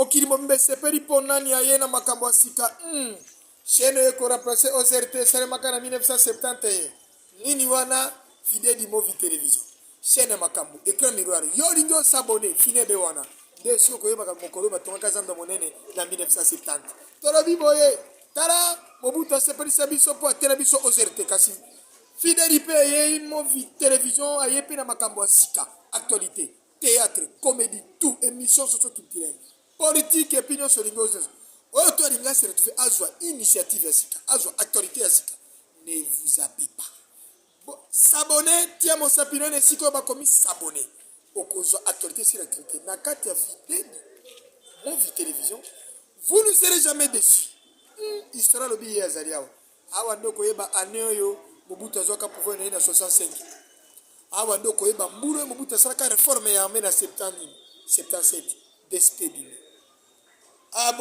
Mokili mobimba esepeli mpo nani aye na makambo ya sika. Chaîne oyo ekoremplace OZRT esalemaka na 1971. Nini wana? Fidèle Movi Télévision. Chaîne ya makambo, écran miroir. Yo olingi osabone, finebe wana. Nde soki okoyebaka mokolo batongaka zando monene na 1970. Tolobi boye, tala Mobutu asepelisa biso mpo atela biso OZRT, kasi Fidèle mpe ayei Movi Télévision, aye mpe na makambo ya sika, actualité, théâtre, comédie, tout, émission socio-culturelle, politique, et puis nyonso olingi ozo. Oyo to alingi ase retrouver, azwa initiative ya sika, azwa actualité ya sika. Ne vous zappez pas. S'abonner, tia mosapi na esika oyo bakomi s'abonner. Okozwa actualité sur l'actualité. Na kati ya Fidèle Movi Télévision, vous ne serez jamais déçus. Histoire alobi ye azali awa. Awa nde okoyeba année oyo Mobutu azwaka pouvoir na ye na 65. Awa nde okoyeba mbula oyo Mobutu asalaka réforme ya armée na 70 nini 77 DSP bimi. Abo